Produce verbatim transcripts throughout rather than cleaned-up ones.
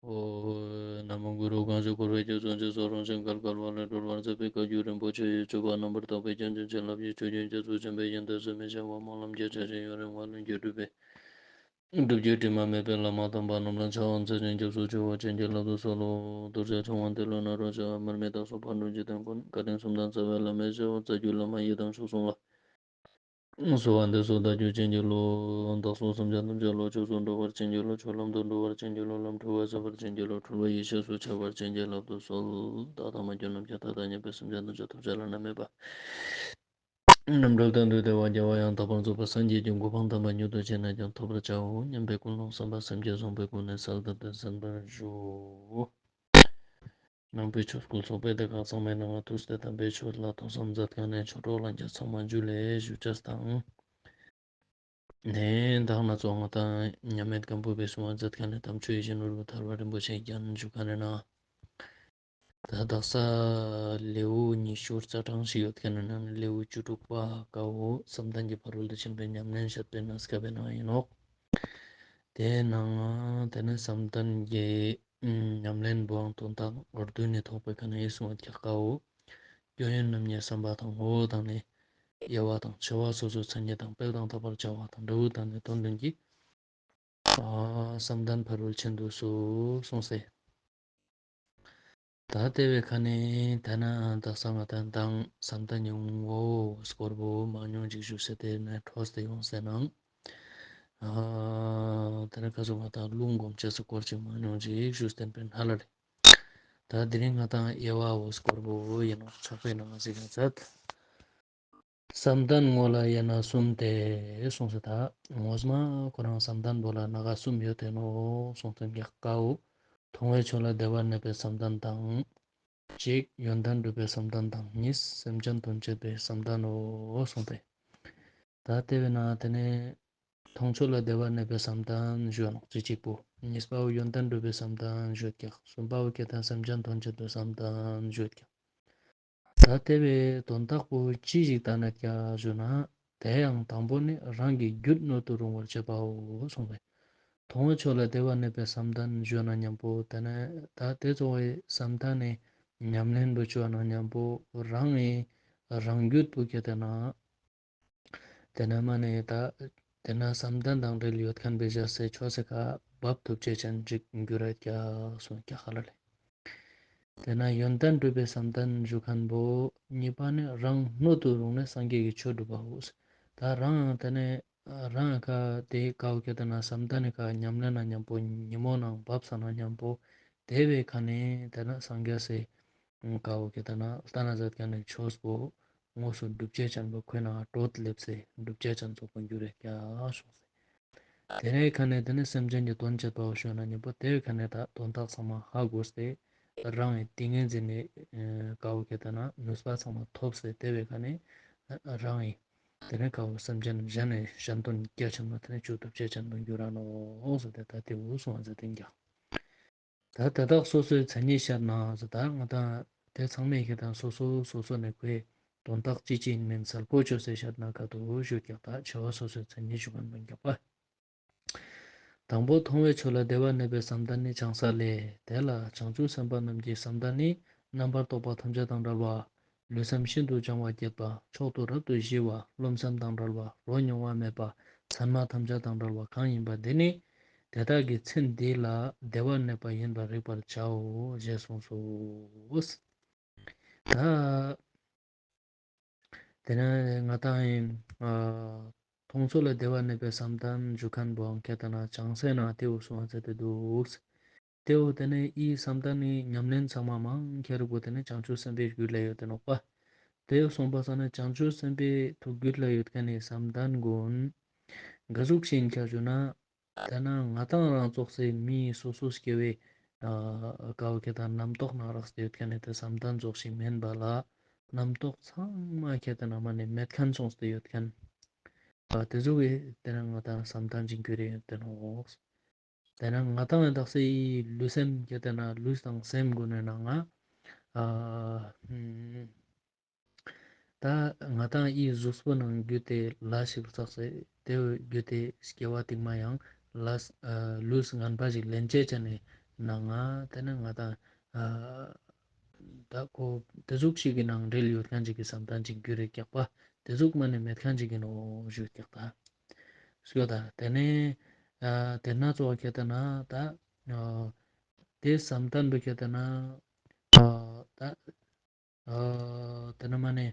ཨོ། ན་མོ་གུ་རུ། གང་ཞིག་འཁོར་བའི་རྒྱ་མཚོ་འཇིགས་སུ་རུང་ཞིང་བརྒལ་དཀའ་བ་ལས་སྒྲོལ་བར་མཛད་པའི་བཀའ་བརྒྱུད་རིན་པོ་ཆེ་ཡི་སྤྱོད་པ་རྣམ་པར་དག་པའི་རྒྱན་ཅན་བྱིན་རླབས་ཀྱི་ཆུ་རྒྱུན་རྒྱ་མཚོ་ཆེན་པོའི་ཡོན་ཏན་ཟད་མི་ཤེས་པ་སྨོན་ལམ་རྒྱས་བྱ་ཞིང་ཡུན་རིང་བར་ལྷུན་གྱིས་གྲུབ་པའི་སྒྲུབ་བརྒྱུད་དྲི་མ་མེད་པའི་བླ་མ་དམ་པ་རྣམས་ལ་ཕྱག་འཚལ་ཞིང་སྐྱབས་སུ་མཆིའོ། བྱིན་གྱིས་བརླབ་ཏུ་གསོལ་ལོ། གདུལ་བྱ་ཆུང་བ་འདི་ལུ་ནཱ་རོ་ཞེས་པ་མར་མི་དྭགས་སོགས་ཕག་གྲུ་འཇིག་རྟེན་མགོན་བཀའ་དྲིན་གསུམ་དང་རྩ་བའི་བླ་མའི་ཞབས་ཏུ་རྩ་བརྒྱུད་བླ་མ་ཡི་དམ་མཆོག་གསུམ་ལ། གསོལ་བ་འདེབས་སོ། བདག་རྒྱུད་བྱིན་གྱིས་རློབས། བདག་སོགས་སེམས་ཅན་ཐམས་ཅད་བློ་ཆོས་སུ་འགྲོ་བར་བྱིན་གྱིས་རློབས། ཆོས་ལམ་དུ་འགྲོ་བར་བྱིན་གྱིས་རློབས། ལམ་འཁྲུལ་བ་སེལ་བར་བྱིན་གྱིས་རློབས། འཁྲུལ་བ་ཡེ་ཤེས་སུ་འཆར་བར་བྱིན་གྱིས་བརླབ་ཏུ་གསོལ། བདག་དང་མ་གྱུར་ནམ་མཁའི་མཐའ་དང་མཉམ་པའི་སེམས་ཅན་ཐམས་ཅད་ཐོབ་བྱ་བླ་ན་མེད་པ་རྣམ་གྲོལ་དོན་དུ་བདེ་བ་རྒྱལ་བ་ཡང་དག་པར་རྫོགས་པའི་སངས་རྒྱས་ཀྱི་གོ་འཕང་དམ་པ་མྱུར་དུ་ཅི་ནས་ཀྱང་ཐོབ་པར་བྱའོ་སྙམ་པའི་ཀུན་སློང་བསམ་པ་སེམས་བསྐྱེད་བཟང་པོའི་སྒོ་ནས་གསལ་བཏབ་སྟེ་གསན་པར་ཞུ། ནང་པའི་ཆོས་སྐུལ་ཚོགས་པའི་སྡེ་ཁག་ཚང་མའི་ནང་ང་ཐུགས་ཏེ་དམ་པའི་ཆོས་ལ་ཐོས་བསམ་མཛད་མཁན་ནི་ཆོས་གྲོགས་ལྷན་རྒྱས་ཚང་མ་ཇུ་ལེ་ཞུ་ཅེས་དང་། ནས་ད་ང་ཚོ་ང་དང་མཉམ་མེད་སྒམ་པོ་པའི་གསུང་བ་མཛད་མཁན་ནི་དམ་ཆོས་ཡིད་བཞིན་ནོར་བུ་ཐར་པ་རིན་པོ་ཆེ་རྒྱན་ཞུ་མཁན་ནི་ནང་། ད་དག་ས་ལེའུ་ཉི་ཤུ་རྩ་གྲངས་ཤིག་ཡོད་མཁན་ནི་ནང་ནས་ལེའུ་བཅུ་དྲུག་པ་ཀ་བོ་བསམ་གཏན་གྱི་ཕ་རོལ་ཏུ་ཕྱིན་པའི་ཉམས་ལེན་བཤད་པའི་གནས་སྐབས་པའི་ནང་ཡིན་ནོག་དེའི་ནང་དེ་ནས་བསམ་གཏན་གྱི་ཉམས་ལེན་བོའང་དོན་དག་འོ་བདུན་ནི་ཐོག་པའི་ཁ་ནས་གསུངས་པ་ཀ་བོ། སྐྱོན་ཡོན་རྣམ་གཉིས་བསམ་པ་དང་ངོ་བོ་དང་ནི། དབྱེ་བ་དང་ཕྱེ་བ་སོ་སོའི་མཚན་ཉིད་དང་སྤེལ་དང་དག་པར་བྱ་བ་དང་འབྲས་བུ་དང་ནི་དོན་བདུན་གྱིས། ཨ་བསམ་གཏན་ཕ་རོལ་ཕྱིན་དུ་གསུངས་སེ། ད་དེ་བའི་ཁ་ནས་ད་ན་དག་ས་ང་དང་བསམ་གཏན་གྱི་ངོ་བོ་སྐོར་བོ་མང་ཉུང་ཅིག་ཞུས་སེ་དེ་ནས་འཕྲོས་ཏེ་ཡོང་སེ་ནང་། ཨ་དེ་ནས་ཁ་སོ་ང་དང་ལུང་སྒོམ་ཅེས་སྐོར་ཅིག་མང་ཉུང་ཅིག་ཞུས་ཏེ་པའི་ནང་ལ་རེད། ད་དེ་རིང་ང་དང་དབྱེ་བ་བོ་སྐོར་བོ་ཡིན་ནོག་ཚགས་པའི་ནང་གཟིགས་ན་མཛད། བསམ་གཏན་ངོ་ལ་དབྱེ་ན་གསུམ་སྟེ་གསུངས་སེ་ད་ངོ་མ་ཁོ་རང་བསམ་གཏན་པོ་ལ་སྣ་ཁ་གསུམ་ཡོད་དེ་ནོག་གསུངས་ཏེ་ཀ་བོ། མཐོང་བའི་ཆོས་ལ་བདེ་བར་གནས་པའི་བསམ་གཏན་དང་། གཅིག་ཡོན་ཏན་སྒྲུབ་པའི་བསམ་གཏན་དང་གཉིས་སེམས་ཅན་དོན་བྱེད་པའི་བསམ་གཏན་ནོ་གསུངས་ཏེ། ད་དེ་བས་ན་དེ་ནས་མཐོང་ཆོས་ལ་བདེ་བར་གནས་པའི་བསམ་གཏན་ཞུ་ནོག་ཅི་གཅིག་པོ། གཉིས་པ་བོ་ཡོན་ཏན་སྒྲུབ་པའི་བསམ་གཏན་ཞུ་ཀྱག་གསུམ་པ་བོ་ཁེ་ཏེ་སེམས་ཅན་དོན་བྱེད་པའི་བསམ་གཏན་ཞུ་ཀྱག་ད་དེ་བས་དོན་དག་པོ་ཅི་ཞིག་ལྟ་ན་ཀྱག་ཞུ་ན། དེ་ཡང་དང་པོ་ནི་རང་གི་རྒྱུད་སྣོད་དུ་རུང་བར་བྱེད་པའོ་གསུངས་པས། མཐོང་བའི་ཆོས་ལ་བདེ་བར་གནས་པའི་བསམ་གཏན་ཞུ་ན་མཉམ་པོ་དེ་ནས་ད་དེ་ཚོ་བའི་བསམ་གཏན་ནི་ཉམས་ལེན་པོ་ཞུ་ན་མཉམ་པོ་རང་ངི་རང་རྒྱུད་པོ་ཁེ་ཏེ་ན། དེ་ན་མ་ནེ་ད་དེ་ན་བསམ་གཏན་དང་འབྲེལ་ཡོད་མཁན་པའི་ཞག་སེ་ཆོས་སེ་ཁ་བབ་ཐུབ་ཅེས་ཅན་ཅིག་འགྱུར་ར་ཀྱག་གསུངས་ཀྱག་ཧ་ལ་ལེ། དེ་ན་ཡོན་ཏན་སྒྲུབ་པའི་བསམ་གཏན་ཞུ་མཁན་པོ་གཉིས་པ་ནི་རང་སྣོད་དུ་རུང་ནས་སངས་རྒྱས་ཀྱི་ཆོས་སྒྲུབ་པའོ། ད་རང་དེ་ནས་རང་ཁ་དེ་ཀ་བོ་ཁེ་ཏེ་ན་བསམ་གཏན་ནི་ཁ་ཉམས་ལེན་ན་མཉམ་པོ་ཉིན་མོ་ནང་བབ་ས་ན་མཉམ་པོ་དེ་བའི་ཁ་ནས་དེ་ན་སངས་རྒྱས་སེ། ཀ་བོ་ཁེ་ཏེ་ན་ལྟ་ན་མཛད་མཁན་ནི་ཆོས་པོ་དངོས་སུ་སྒྲུབ་ཅེས་ཅན་པོ་ཁོ་ན་གྲོད་ལེབ་སེ་སྒྲུབ་ཅེས་ཅན་ཚོགས་པོ་འགྱུར་རེ་ཀྱག་གསུངས་སེ། དེ་ནས་ཁ་ནས་དེ་ནས་སེམས་ཅན་གྱི་དོན་བྱེད་པའོ་ཞུ་ན་མཉམ་པོ་དེ་བའི་ཁ་ནས་ད་དོན་དག་ཚང་མ་ཧ་གོ་སྟེ་རང་གི་ཏིང་ངེ་འཛིན་ནི་ཀ་བོ་ཁེ་ཏེ་ན་ནུས་པ་ཚང་མ་ཐོབ་སྟེ་དེ་བའི་ཁ་ནས་རང་གི་དེ་ནས་ཀ་བོ་སེམས་ཅན་གཞན་ནས་གཞན་དོན་རྒྱ་ཆེན་པོ་དེ་ནས་ཅོ་ཐུབ་ཅེས་ཅན་པོ་འགྱུར་ར་ནོག་གསུངས་ཏེ་ད་དེ་བོ་གསུངས་པ་མཛད་དེ་ཀྱག་ད་དེ་དག་སོ་སོའི་མཚན་ཉིད་བཤད་ན་ཟེར་ད་ང་དང་དེ་ཚང་མས་ཁེ་ཏེ་ན་སོ་སོ་སོ་སོ་ནས་ཁོའི་དོན་དག་ཅི་ཅི་ཡིན་མིན་གསལ་པོ་ཅོས་སེ་བཤད་ན་ཀ་ཏོ་ཞུ་ཀྱག་ད་ཆེ་བ་སོ་སོའི་མཚན་ཉིད་ཞུ་མཁན་པོ་ཀྱག་པ། དང་པོ་མཐོང་བའི་ཆོས་ལ་བདེ་བར་གནས་པའི་བསམ་གཏན་ནི་བྱང་ས་ལས། དེ་ལ་བྱང་ཆུབ་སེམས་དཔའ་རྣམས་ཀྱི་བསམ་གཏན་ནི་རྣམ་པར་རྟོག་པ་ཐམས་ཅད་དང་བྲལ་བ། ལུས་སེམས་ཤིན་ཏུ་སྦྱང་བ་བསྐྱེད་པ། མཆོག་ཏུ་རབ་ཏུ་ཞི་བ། རློམ་སེམས་དང་བྲལ་བ། རོ་མྱོང་བ་མེད་པ། མཚན་མ་ཐམས་ཅད་དང་བྲལ་བ་གང་ཡིན་པ་འདི་ནི། དེ་དག་གི་མཚན་འདི་ལ་བདེ་བར་གནས་པ་ཡིན་པར་རིག་པར་བྱའོ་ཞེས་གསུངས་སོ། ད་དེ་ནས་ང་དང་ཨ་མཐོང་ཆོས་ལ་བདེ་བར་གནས་པའི་བསམ་གཏན་ཞུ་མཁན་པོའང་ཁེ་ཏེ་ན་བྱང་སའི་ནང་དེ་བོ་གསུངས་པ་མཛད་དེ་འདུག་དེ་བོ་དེ་ནས་ཨི་བསམ་གཏན་ནི་ཉམས་ལེན་ཚང་མ་མང་ཁྱེར་གོ་དེ་ནས་བྱང་ཆུབ་སེམས་དཔའི་རྒྱུད་ལ་ཡོད་དེ་ནོག་པ། དེ་བོ་གསུངས་པ་ས་ན་བྱང་ཆུབ་སེམས་དཔའི་ཐུགས་རྒྱུད་ལ་ཡོད་མཁན་ནི་བསམ་གཏན་ཀུན་ག་ཟུག་ཅིག་ཡིན་ཀྱག་ཞུ་ན། དེ་ན་ང་དང་རང་ཙོགས་སེ་མི་སོ་སོ་སྐྱེ་བོའི་ཀ་བོ་ཁེ་ཏེ་ན་རྣམ་རྟོག་ནང་རགས་ཏེ་ཡོད་མཁན་ནི་དེ་བསམ་གཏན་ཙོགས་ཤིག་མིན་པ་ལ། རྣམ་རྟོག་ཚང་མ་ཁེ་ཏེ་ན་མ་ནེ་མེད་མཁན་སོང་སྟེ་ཡོད་མཁན། ཨ་དེ་ཟུག་གི་དེ་ན་ང་དང་བསམ་གཏན་ཅིག་གྱུར་རེ་ཡོད་དེ་ནོག་དེ་ན་ང་དང་ཡང་དག་སེ་ཡི་ལུས་སེམས་ཁེ་ཏེ་ན་ལུས་དང་སེམས་ཀུན་ནི་ནང་ང་ཨ་ད་ང་དང་ཡི་གཟུགས་པོ་ནང་རྒྱུ་དེ་ལས་ཤིག་བསགས་སེ་དེ་རྒྱུ་དེ་སྐྱེ་བ་རྟིང་མ་ཡང་ལས་ལུས་ངན་པ་ཞིག་ལེན་ཅེས་ཅན་ནི་ ནང་ང་ཏེ་ནེ་ང་ཏང་ཨ་ད་ཁོ་ཏེ་ཟུག་ཞིག་གི་ནང་འབྲེལ་ཡོད་ཁན་ཅིག་གི་བསམ་གཏན་ཅིག་གྱུར་རེ་ཀྱག་པ། ཏེ་ཟུག་མ་ནེ་མེད་ཁན་ཅིག་ཨིན་ནོག་ཞུ་ཀྱག་ད། སྐྱོད་ད། ཏེ་ནེ་ཨ་ཏེ་ན་ཙོགས་ཁྱེར་ཏེ་ན་ད་ཨ་ཏེ་བསམ་གཏན་པོ་ཁྱེར་ཏེ་ན་ཨ་ད་ཨ་ཏེ་ན་མ་ནེ་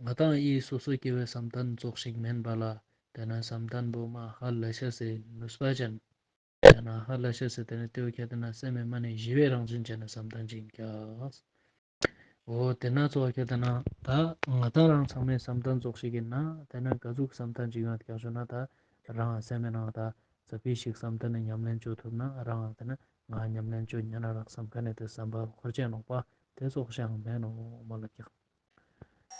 ང་ཏང་ཨི་སོ་སོ་སྐྱེ་བོའི་བསམ་གཏན་ཙོགས་ཤིག་མེན་པ་ལ། ཏེ་ན་བསམ་གཏན་པོ་མ་ཧ་ལས་ཤེས་སི་ནུས་པ་ཅན། ཏེ་ན་ཧ་ལས་ཤེས་སི་ཏེ་ནེ་ཏེ་བོ་ཁྱེར་ཏེ་ན་སེམས་མ་ནེ་ཞི་བའི་རང་བཞིན་ཅན་ནི་བསམ་གཏན་ཅིག་ཨིན་ཀྱག། འོ་ཏེ་ན་ཙོགས་ཁྱེར་ཏེ་ན་ད་ང་ཏང་རང་ཚང་མའི་བསམ་གཏན་ཙོགས་ཤིག་ཨིན་ན་ཏེ་ན་ག་ཟུག་བསམ་གཏན་ཅིག་ཡོང་ཀྱག་ཞུ་ན་ད་རང་སེམས་མེད་ན་ད་ཙ་པིག་ཞིག་བསམ་གཏན་ནི་ཉམས་ལེན་ཅོ་ཐུབ་ན་རང་ཏེ་ན་ང་ཉམས་ལེན་ཅོ་ཉན་ན་རག་བསམ་ཁན་ནི་ཏེ་བསམ་པ་འཁོར་ཅེས་ནོག་པ། ཏེ་ཙོགས་ཤིག་མེན་ནོག་མོལ་ལ་ཀྱག།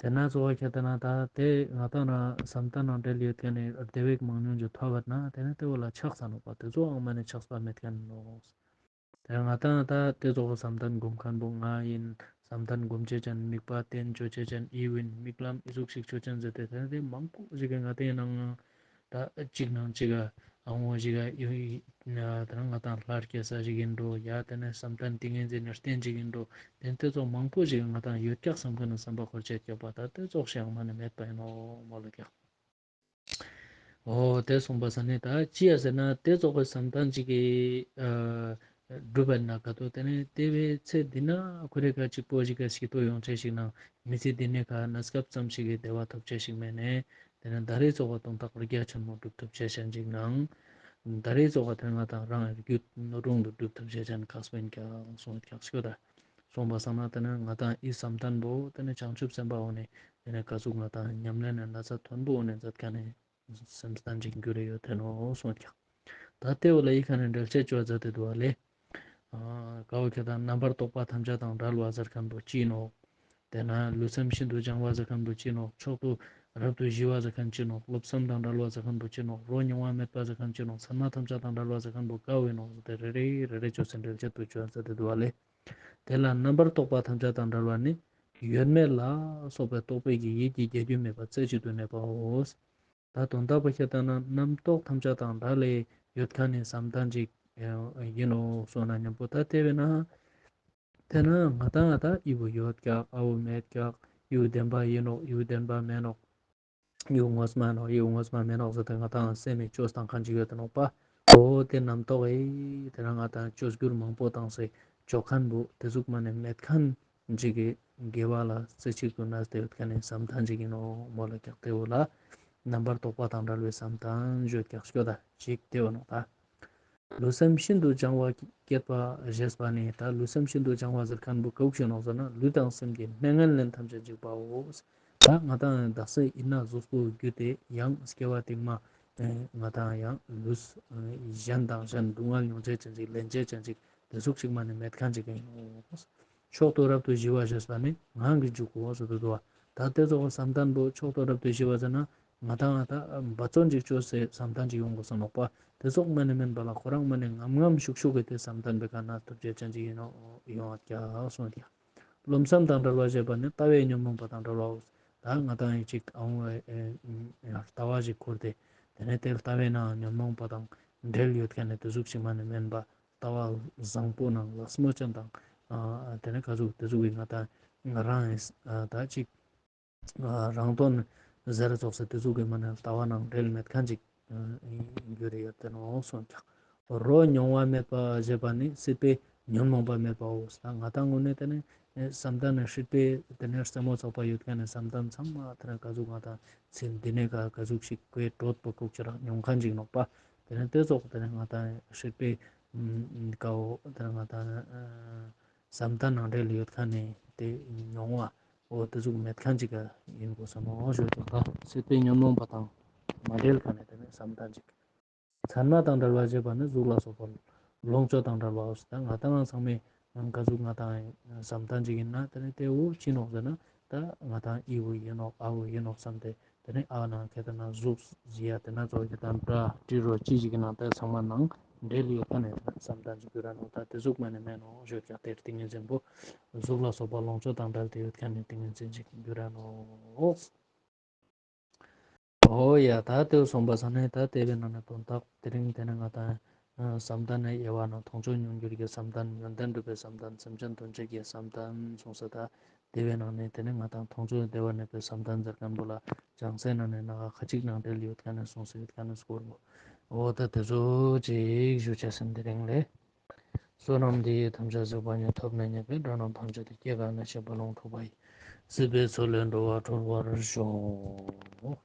ཏེ་ན་ཙོགས་ཁྱེར་ཏེ་ན་ད་ཏེ་ང་ཏང་རང་བསམ་གཏན་ནང་འབྲེལ་ཡོད་ཁན་ནི་བདེ་བ་མང་ཉུང་ཅིག་ཐོབ་པ་ན་ཏེ་ནེ་ཏེ་བོ་ལ་ཆགས་ས་ནོག་པ། ཏེ་ཙོགས་མ་ནེ་ཆགས་པ་མེད་ཁན་ནོག། ཏེ་ང་ཏང་ད་ཏེ་ཙོགས་བསམ་གཏན་སྒོམ་ཁན་པོ་ང་ཨིན། བསམ་གཏན་སྒོམ་ཅེས་ཅན་དམིགས་པ་བསྟེན་ཅོ་ཅེས་ཅན་ཨི་ཨིན། དམིགས་ལམ་ཨི་ཟུག་ཞིག་ཅོ་ཅེས་ཟེར་ཏེ་ཏེ་ནེ་ཏེ་མང་པོ་ཞིག་གི་ང་ཏང་ནང་ང་ད་ཅིག་ནང་ཅིག་ག་ཨ་བོ་ཞིག་ག་ཡོད་ཡིན་ན་ཏེ་ན་ང་ཏང་ལྷར་སྐྱེ་ས་ཞིག་ཨིན་འགྲོ་ཡ་ཏེ་ནེ་བསམ་གཏན་ཏིང་ངེ་འཛིན་ནི་རྟེན་ཅིག་ཨིན་འགྲོ། ཏེ་ནེ་ཏེ་ཙོགས་མང་པོ་ཞིག་ང་ཏང་ཡོད་ཀྱག་བསམ་ཁན་ནི་བསམ་པ་འཁོར་ཅེས་ཀྱག་པ། ད་ཏེ་ཙོགས་ཤིག་མ་ནེ་མེད་པ་ཨིན་ནོག་མོལ་ལ་ཀྱག། འོ་ཏེ་སོང་པ་ས་ནེ་ད་ཅི་ཡ་ཟེར་ན་ཏེ་ཙོགས་པའི་བསམ་གཏན་ཅིག་གི་ཨ་སྒྲུབ་པ་ན་ག་ཏོ་ཏེ་ནེ་ཏེ་བོའི་ཚེ་འདི་ན་ཁོ་རེ་ཀ་ཅིག་པོ་ཞིག་ག་སྐྱིད་པོ་ཡོང་ཅེས་ཤིག་ནང་མི་ཚེ་འདི་ནེ་ཀ་གནས་སྐབས་ཙམ་ཞིག་གི་བདེ་བ་ཐོབ་ཅེས་ཤིག་མེན་ནེ། ཏེ་ནེ་ད་རེས་ཙོགས་པ་དོན་དག་རྒྱ་ཆེན་མོ་སྒྲུབ་ཐུབ་ཅེས་ཅན་ཅིག་ནང་ད་རེས་ཙོགས་པ་ཏེ་ང་ཏང་རང་རྒྱུད་རུང་དུ་སྒྲུབ་ཐུབ་ཅེས་ཅན་ཁག་པོ་ཨིན་ཀྱག་སོང་ཀྱག་ཤོད་ད། སོང་པ་སང་ན་ཏེ་ནེ་ང་ཏང་ཨི་བསམ་གཏན་པོ་ཏེ་ནེ་བྱང་ཆུབ་སེམས་དཔའ་འོ་ནེ་ཏེ་ནེ་ག་ཟུག་ང་ཏང་ཉམས་ལེན་ནི་ན་ཚ་མཐོན་པོ་འོ་ནེ་མཛད་ཁན་ནི་སེམས་གཏན་ཅིག་གྱུར་རེ་ཡོད་དེ་ནོག་སོང་ཀྱག། ད་ཏེ་བོ་ལ་ཨི་ཁ་ནེ་འགྲེལ་བཤད་ཅོ་མཛད་དེ་འདུག་པ་ལེ། ཨ་ག་བོ་ཁྱེར་ཏེ་ན་རྣམ་པར་རྟོག་པ་ཐམས་ཅད་དང་བྲལ་བ་ཟེར་ཁན་པོ་ཅི་ནོག། ཏེ་ནེ་ལུས་སེམས་ཤིན་ཏུ་སྦྱངས་པ་ཟེར་ཁན་པོ་ཅི་ནོག། མཆོག་ཏུ་རབ་ཏུ་ཞི་བ་ཟེར་ཁན་ཅི་ནོག། བློ་བསམ་དང་བྲལ་བ་ཟེར་ཁན་པོ་ཅི་ནོག། རོ་མྱོང་བ་མེད་པ་ཟེར་ཁན་ཅི་ནོག། མཚན་མ་ཐམས་ཅད་དང་བྲལ་བ་ཟེར་ཁན་པོ་ག་བོ་ཨིན་ནོག་ཟེར་ཏེ་རེ་རེ་རེ་རེ་ཅོས་ཏེ་འགྲེལ་བཤད་པོ་ཅོ་མཛད་དེ་འདུག་པ་ལེ། ཏེ་ལ་རྣམ་པར་རྟོག་པ་ཐམས་ཅད་དང་བྲལ་བ་ནི་ཡོད་མེད་ལ་སོགས་པའི་རྟོག་པའི་གི་ཡིད་ཀྱི་རྒྱ་རྒྱུད་མེད་པ་རྩེ་གཅིག་ཏུ་གནས་པའོ། ད་དོན་དག་པོ་ཁྱེར་ཏེ་ན་རྣམ་རྟོག་ཐམས་ཅད་དང་བྲལ་ལེ་ཡོད་ཁན་ནི་བསམ་གཏན་ཅིག་ཨིན་ནོག་སོང་ན་ཉམ་པོ་ད་ཏེ་བོ་ན་ཏེ་ན་ང་ཏང་ང་ཏང་ཨི་བོ་ཡོད་ཀྱག་ཨ་བོ་མེད་ཀྱག་ཨི་བོ་བདེན་པ་ཨིན་ནོག་ཨི་བོ་བདེན་པ་མེན་ནོག་ཨི་བོ་ངོ་མ་ནོག་ཨི་བོ་ངོ་མ་མེན་ནོག་ཟེར་ཏེ་ང་ཏང་སེམས་མི་ཅོས་ཏང་ཁན་ཅིག་ཡོད་དེ་ནོག་པ། འོ་ཏེ་རྣམ་རྟོག་ཨེ་ཏེ་ན་ང་ཏང་ཅོས་གྱུར་མང་པོ་ཏང་སེ་ཅོ་ཁན་བོ་ཏེ་ཟུག་མ་ནེ་མེད་ཁན་ཅིག་གི་དགེ་བ་ལ་རྩེ་གཅིག་ཏུ་གནས་ཏེ་ཡོད་ཁན་ནི་བསམ་གཏན་ཅིག་ཨིན་ནོག་མོལ་ལ་ཀྱག། ཏེ་བོ་ལ་རྣམ་པར་རྟོག་པ་དང་བྲལ་བའི་བསམ་གཏན་ཞུ་ཀྱག་ཤོད་ད་ཅིག་ཏེ་བོ་ནོག་ད། ལུས་སེམས་ཤིན་ཏུ་སྦྱངས་པ་བསྐྱེད་པ་ཞེས་པ་ནི་ད་ལུས་སེམས་ཤིན་ཏུ་སྦྱངས་པ་ཟེར་ཁན་བོ་ག་བོ་ཨིན་ནོག་ཟེར་ན་ལུས་དང་སེམས་ཀྱི་གནས་ངན་ལེན་ཐམས་ཅད་འཇིག་པའོ། ད་ང་ཏང་དག་ས་ཨིན་ན་གཟུགས་པོ་རྒྱུད་དེ་ཡང་སྐྱེ་བ་སྟིང་མ་ང་ཏང་ཡང་ལུས་གཞན་དང་གཞན་སྡུག་བསྔལ་མྱོང་ཅེས་ཅན་ཅིག་ལེན་ཅེས་ཅན་ཅིག་ཏེ་ཟུག་ཅིག་མ་ནེ་མེད་ཁན་ཅིག་ཨིན་ནོག། མཆོག་ཏུ་རབ་ཏུ་ཞི་བ་ཞེས་པ་ནི་ངང་གིས་འཇུག་གོ་ཟེར་དུ་འདུག་པ། ད་ཏེ་ཙོགས་བསམ་གཏན་པོ་མཆོག་ཏུ་རབ་ཏུ་ཞི་བ་ཟེར་ན་ང་ཏང་ང་ཏང་འབད་བརྩོན་ཅིག་ཅོས་སེ་བསམ་གཏན་ཅིག་ཡོང་གོས་ས་ནོག་པ། ཏེ་ཙོགས་མ་ནེ་མེན་པ་ལ་ཁོ་རང་མ་ནེ་ངམ་ངམ་ཤུགས་ཤུགས་ཀྱི་ཏེ་བསམ་གཏན་པོའི་ཀ་ན་ཐུབ་ཅེས་ཅན་ཅིག་ཨིན་ནོག་ཡོང་བ་ཀྱག་སོང་ཀྱག། རློམ་སེམས་དང་བྲལ་བ་ཞེས་པ་ནི་ལྟ་བའི་ཉོན་མོངས་པ་དང་བྲལ་བའོ། ད་ང་ཏང་ཡང་ཅིག་ཨ་བོ་ལྟ་བ་ཞིག་འཁོར་ཏེ་ཏེ་ནེ་ཏེ་ལྟ་བའི་ནང་ཉོན་མོངས་པ་དང་འབྲེལ་ཡོད་ཁན་ནི་ཏེ་ཟུག་ཅིག་མ་ནེ་མེན་པ་ལྟ་བ་བཟང་པོ་ནང་ལེགས་མོ་ཅན་དང་ཨ་ཏེ་ནེ་ག་ཟུག་ཏེ་ཟུག་གི་ང་ཏང་རང་ཨ་ད་ཅིག་ཨ་རང་དོན་ཟེར་ཙོགས་སེ་ཏེ་ཟུག་གི་མ་ནེ་ལྟ་བ་ནང་འབྲེལ་མེད་ཁན་ཅིག་ཨ་གྱུར་ཏེ་ཡོད་དེ་ནོག་སོང་ཀྱག། རོ་མྱོང་བ་མེད་པ་ཞེས་པ་ནི་སྲིད་པའི་ཉོན་མོངས་པ་མེད་པའོ། ད་ང་ཏང་ངོས་ནེ་ཏེ་ནེ་བསམ་གཏན་ནི་སྲིད་པའི་ཏེ་ནེ་རྩེ་མོ་ཚོགས་པ་ཡོད་ཁན་ནི་བསམ་གཏན་ཚང་མ་ཏེ་ནེ་ག་ཟུག་ང་ཏང་ཚེ་འདི་ནེ་ཀ་ག་ཟུག་ཞིག་གོས་དྲོད་པོ་ཁུག་ཅི་རག་མྱོང་ཁན་ཅིག་ནོག་པ། ཏེ་ནེ་ཏེ་ཙོགས་ཏེ་ནེ་ང་ཏང་སྲིད་པའི་ཀ་བོ་ཏེ་ནེ་ང་ཏང་བསམ་གཏན་ནང་འབྲེལ་ཡོད་ཁན་ནི་ཏེ་མྱོང་བ་འོ་ཏེ་ཟུག་མེད་ཁན་ཅིག་ག་ཨིན་གོས་ས་ནོག་ཞུ་ཀྱག། ད་སྲིད་པའི་ཉོན་མོངས་པ་དང་མ་འབྲེལ་ཁན་ནི་ཏེ་ནེ་བསམ་གཏན་ཅིག། མཚན་མ་དང་བྲལ་བ་ཞེས་པ་ནི་གཟུགས་ལ་སོགས་པ་ལོངས་སྤྱོད་དང་བྲལ་བའོ། ད་ང་ཏང་ཚང་མའི་ག་ཟུག་ང་ཏང་བསམ་གཏན་ཅིག་ཨིན་ན་ཏེ་ནེ་ཏེ་བོ་ཅི་ནོག་ཟེར་ན་ད་ང་ཏང་ཨི་བོ་ཨིན་ནོག་ཨ་བོ་ཨིན་ནོག་བསམ་སྟེ་ཏེ་ནེ་ཨ་ནང་ཁྱེར་ཏེ་ན་གཟུགས་ཟེར་ཡ་ཏེ་ན་ཙོགས་ཀྱི་ད་སྒྲ་དྲི་རོ་ཅི་ཞིག་གི་ནང་ཏེ་ཚང་མ་ནང་འབྲེལ་ཡོད་ཁན་ནི་བསམ་གཏན་ཅིག་གྱུར་ར་ནོག། ད་ཏེ་ཟུག་མ་ནེ་མེན་ནོག་ཞུ་ཀྱག། ཏེ་ཏིང་ངེ་འཛིན་པོ་གཟུགས་ལ་སོགས་པ་ལོངས་སྤྱོད་དང་བྲལ་ཏེ་ཡོད་ཁན་ནི་ཏིང་ངེ་འཛིན་ཅིག་གྱུར་ར་ནོག། འོ་ཡ། ད་ཏེ་བོ་སོང་པ་སང་ན་ད་ཏེ་བོའི་ནང་ནེ་དོན་དག་དེ་རིང་ཏེ་ནེ་ང་ཏང་ བསམ་གཏན་ནི་དབྱེ་བ་ནང་མཐོང་ཆོས་མྱོང་འགྱུར་གྱི་བསམ་གཏན། ཡོན་ཏན་གྲུབ་པའི་བསམ་གཏན། སེམས་ཅན་དོན་བྱེད་ཀྱི་བསམ་གཏན་གསུངས་ས། ད་དེ་བའི་ནང་ནས་དེ་ནས་ང་དང་མཐོང་ཆོས་བདེ་བ་གནས་པའི་བསམ་གཏན་ཟེར་མཁན་པོ་ལ་བྱང་སའི་ནང་ནས་སྣ་ཁ་ཁ་ཅིག་ནང་འབྲེལ་ཡོད་མཁན་ནས་གསུངས་ས་ཡོད་མཁན་ནས་སྐོར་བོ། འོ་ད་དེ་ཚོ་ཅིག་ཞུ་ཆ་ཟིན། དེ་རིང་ལས། བསོད་ནམས་འདི་ཡིས་ཐམས་ཅད་གཟིགས་པ་ཉིད། ཐོབ་ནས་ཉེས་པའི་དགྲ་རྣམས་ཕམ་བྱས་ཏེ། སྐྱེ་རྒ་ན་འཆིའི་རྦ་ཀློང་འཁྲུགས་པ་ཡི། སྲིད་པའི་མཚོ་ལས་འགྲོ་བ་སྒྲོལ་བར་ཤོག།